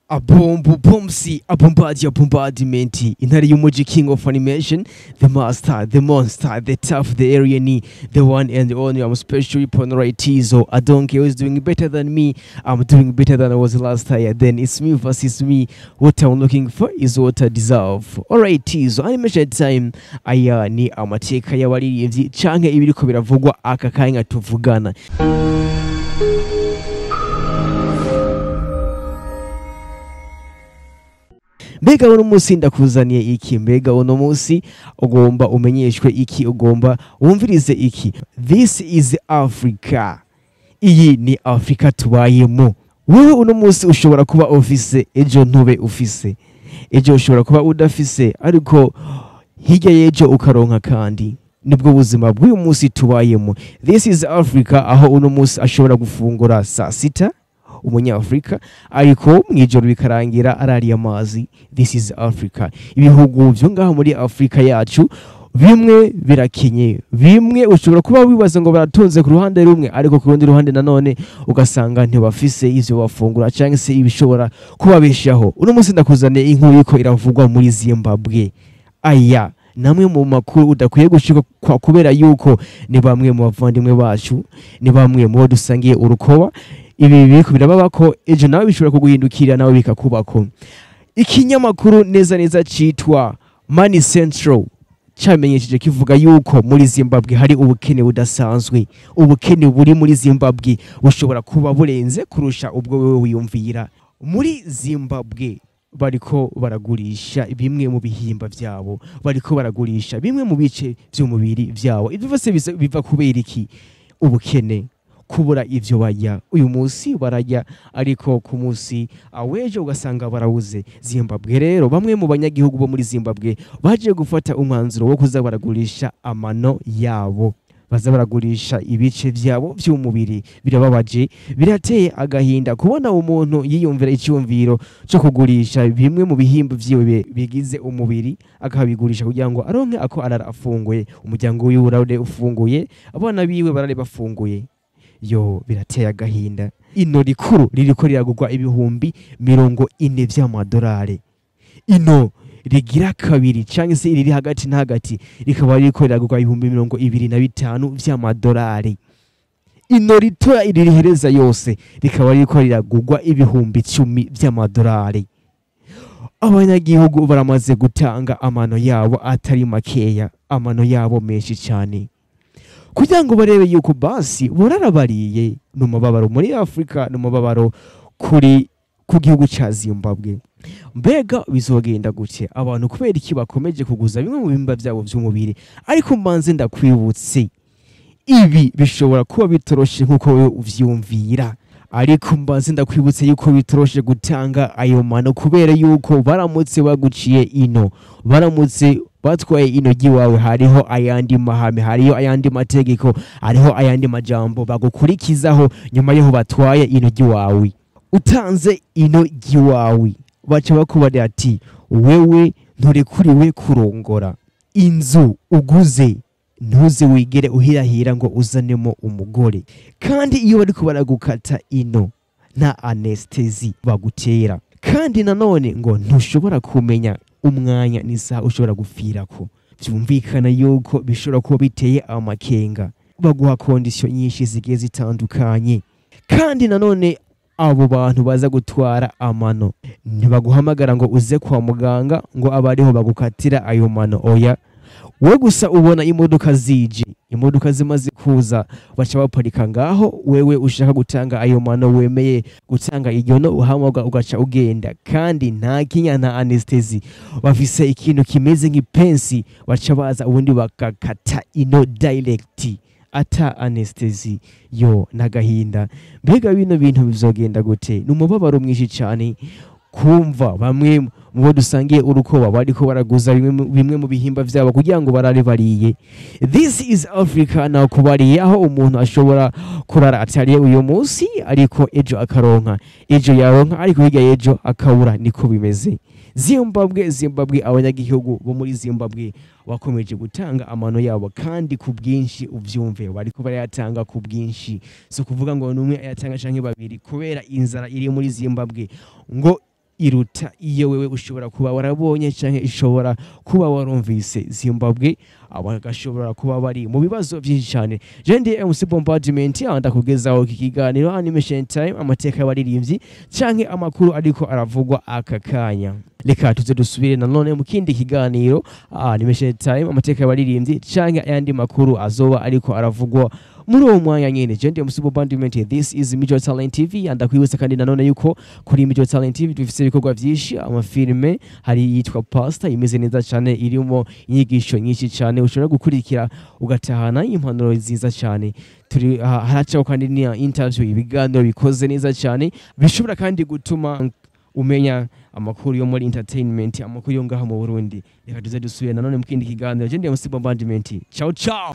Abombo Bomsi Abombadi Abombardiment Intare y'umuji, King of Animation, the master, the monster, the tough, the alien, the one and the only. I'm special Tizo. I don't care who's doing better than me. I'm doing better than I was last year. Then it's me versus me. What I'm looking for is what I deserve. Alright, Tizo Animation time. Aya ni amateka y'abaririmbyi canke ibiriko biravugwa aka kanya tuvugana. Mbega uno munsi ndakuzaniye iki? Mbega uno munsi ugomba umenyeshwe iki? Ugomba wumvirize iki? This is Africa. Iyi ni Africa tubayemo. Wewe uno munsi ushobora kuba ufise, ejo ntube ufise, ejo ushobora kuba udafise, ariko hirya y'ejo ukaronka. Kandi nibwo buzima bw'uyu munsi tubayemo. This is Africa, aho uno munsi ashobora gufungura saa sita umunyafrika, ariko mwijoro bikarangira arariye amazi. This is Africa. Ibihugu byo ngaho muri Afrika yacu bimwe birakenye, bimwe ushobora kuba wibaza ngo baratunze ku ruhande rumwe, ariko ku rundi ruhande nanone ugasanga ntibafise ivyo bafungura cyangwa se ibishobora kubabeshaho. Uno munsi ndakuzaniye inkuru iriko iravugwa muri Zimbabwe. Aya namwe mu makuru udakwiye gushika kwa, kubera yuko ni bamwe mu bavandimwe bacu, ni bamwe mu bo dusangiye urukoba. Ibi biriko birababako, ejo nawe bishobora kuguhindukira, nawe bikakubako. Ikinyamakuru neza neza citwa Money Central camenyesheje kivuga yuko muri Zimbabwe hari ubukene budasanzwe. Ubukene buri muri Zimbabwe bushobora kuba burenze kurusha ubwo wewe wiyumvira. Muri Zimbabwe bariko baragurisha bimwe mu bihimba vyabo, bariko baragurisha bimwe mu bice vy'umubiri vyabo. Ivyo vyose biva kubera iki? Ubukene, kubura ivyo barya. Uyu munsi bararya, ariko ku munsi awejo ugasanga barawuze. Zimbabwe rero, bamwe mu banyagihugu bo muri Zimbabwe baje gufata umwanzuro wo kuza baragurisha amano yabo, baza baragurisha ibice vyabo vy'umubiri. Birababaje, birateye agahinda kubona umuntu yiyumvira icyumviro cyo kugurisha bimwe mu bihimba vyiwe bigize umubiri, akabigurisha kugira ngo aronke ako arara afunguye, umuryango wiwe urare ufunguye, abana biwe barare bafunguye. Yo, birateye agahinda. Ino rikuru ririko riragurwa 40,000 vy'amadolari. Ino rigira kabiri canke se iriri hagati na hagati rikaba ririko riragurwa 25,000 vy'amadolari. Ino ritoya iririhereza yose rikaba ririko riragurwa 10,000 vy'amadolari. Abanyagihugu baramaze gutanga amano yabo atari makeya, amano yabo menshi cyane, kugira ngo barebe yuko basi borarabariye. Ni umubabaro muri Afurika, ni umubabaro kuri ku gihugu cya Zimbabwe. Mbega bizogenda gute? Abantu kubera iki bakomeje kuguza bimwe mu bihimba byabo by'umubiri? Ariko mbanze ndakwibutse, ibi bishobora kuba bitoroshe nk'uko wowe uvyumvira, ariko mbanze ndakwibutse yuko bitoroshe gutanga ayo mano, kubera yuko baramutse baguciye ino, baramutse batwaye ino ry'iwawe, hariho ayandi mahame, hariho ayandi mategeko, hariho ayandi majambo bagukurikizaho nyuma y'aho batwaye ino ry'iwawe. Utanze ino ry'iwawe, baca bakubarira ati: "Wewe nturekuriwe kurongora. Inzu uguze, ntuze wigere uhirahira ngo uzanemo umugore." Kandi iyo bariko baragukata ino, nta anesthésie bagutera. Kandi nanone ngo ntushobora kumenya umwanya n'isaha ushobora gupfirako. Vyumvikana yuko bishobora kuba biteye amakenga. Baguha conditions nyinshi zigiye zitandukanye. Kandi nanone abo bantu baza gutwara amano ntibaguhamagara ngo uze kwa muganga ngo abe ariho bagukatira ayo mano. Oya, we gusa ubona imodoka zije. Imodoka zimaze kuza, baca baparika ngaho wewe ushaka gutanga ayo mano, wemeye gutanga iryo no, uhamagara ugaca ugenda. Kandi nta kinya, nta anesthésie. Bafise ikintu kimeze nk'ipensi, baca baza ubundi bakakata ino direct, ata anesthésie. Yo, n'agahinda. Mbega bino bintu bizogenda gute? Ni umubabaro mwinshi cyane kumva bamwe mu bo dusangiye urukoba bariko baraguza bimwe mu bihimba vyabo kugira ngo barare bariye. This is Africa. Nakubariye aho umuntu ashobora kurara atariye uyu munsi, ariko ejo akaronka, ejo yaronka, ariko hirya y'ejo akabura. Niko bimeze Zimbabwe. Zimbabwe, abanyagihugu bo muri Zimbabwe bakomeje gutanga amano yabo, kandi ku bwinshi. Uvyumve, bariko barayatanga ku bwinshi. Si ukuvuga ngo numwe ayatanga canke babiri, kubera inzara iri muri Zimbabwe ngo Iruta iyo wewe ushobora kuba warabonye canke ishobora kuba warumvise. Zimbabwe bagashobora kuba bari mu bibazo byinshi cyane. Je ndi MC Bombardment, ndakugezaho iki kiganiro Animation Time, amateka y'abaririmbyi canke amakuru ariko aravugwa aka kanya. Reka tuze dusubire nanone mu kindi kiganiro Animation Time, amateka y'abaririmbyi canke ayandi makuru azoba ariko aravugwa muri uwo mwanya nyene. Je ndi MC Bombardment, this is Mijo Talent TV. Ndakwibutsa kandi nanone yuko kuri Mijo Talent TV dufise ibikorwa vyinshi, amafilme, hari yitwa Pastor imeze neza cyane, irimo inyigisho nyinshi cyane ushobora gukurikira ugatahana impanuro nziza cyane. Turi haracaho kandi ni interview, ibiganiro bikoze neza cyane bishobora kandi gutuma umenya amakuru yo muri entertainment, amakuru yo ngaha mu Burundi. Reka tuze dusubire nanone mu kindi kiganiro. Je ndi MC Bombardment, ciao ciao.